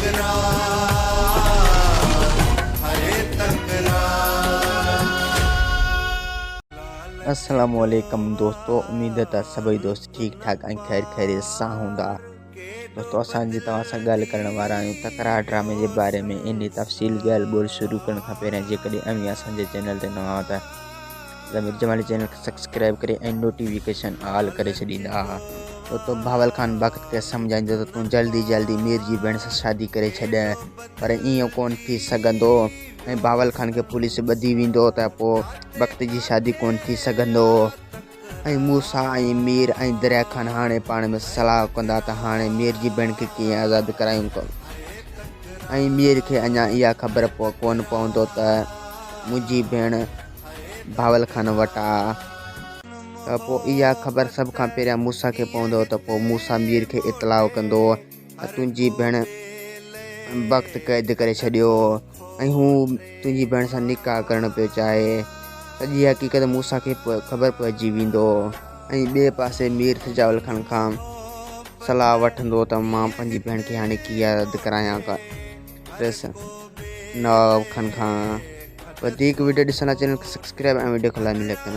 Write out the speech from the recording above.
تڪرار هي تڪرار. السلام عليڪم دوستو اميد ته سڀئي دوست ٺيڪ ٺاڪ ۽ خير خيريت سان هوندا دوستو اسان جي توهان سان ڳالهه ڪرڻ وارا آهيون تڪرار ڊرامي جي باري ۾ انهي تفصيل ڳالهه ٻولهه شروع ڪرڻ کان پهريان جيڪڏهن اوهين اسان جي چينل تي نوان آهيو ته ضمير جمالي چينل کي سبسڪرائب ڪري ۽ نوٽيفڪيشن آل ڪري ڇڏيندا. تو بهاول خان بخت کي سمجهائيندو ته تون جلدي جلدي مير جي ڀيڻ سان شادي ڪري ڇڏ پر ائين ڪونه ٿي سگهندو ۽ بهاول خان کي پوليس ٻڌي ويندو ته پوء بخت جي شادي ڪونه ٿي سگهندو ۽ موسيٰ ۽ مير ۽ دريا خان هاڻي پاڻ ۾ صلاح ڪندا ته هاڻي مير جي ڀيڻ کي ڪيئن آزاد ڪرايون ۽ مير کي اڃا اها خبر ڪونه پوندو ته منهنجي ڀيڻ بهاول خان وٽ آ ته پوء اها خبر سڀ کان پهريان موسيٰ کي پوندو ته پوء موسيٰ مير کي اطلاع ڪندو ته تنهنجي ڀيڻ بخت قيد ڪري ڇڏيو ۽ هو تنهنجي ڀيڻ سان نڪاح ڪرڻ پيو چاهي. سڄي حقيقت موسيٰ کي خبر پئجي ويندو ۽ ٻئي پاسي مير سجاول خان کان صلاح وٺندو ته مان پنهنجي ڀيڻ کي هاڻي ڪيئن رد ڪرايان ڪريس نواب خان کان. وڌيڪ وڊيو ڏسڻ لاء چينل کي سبسڪرائب ۽ وڊيو کي لائڪ ڪندا.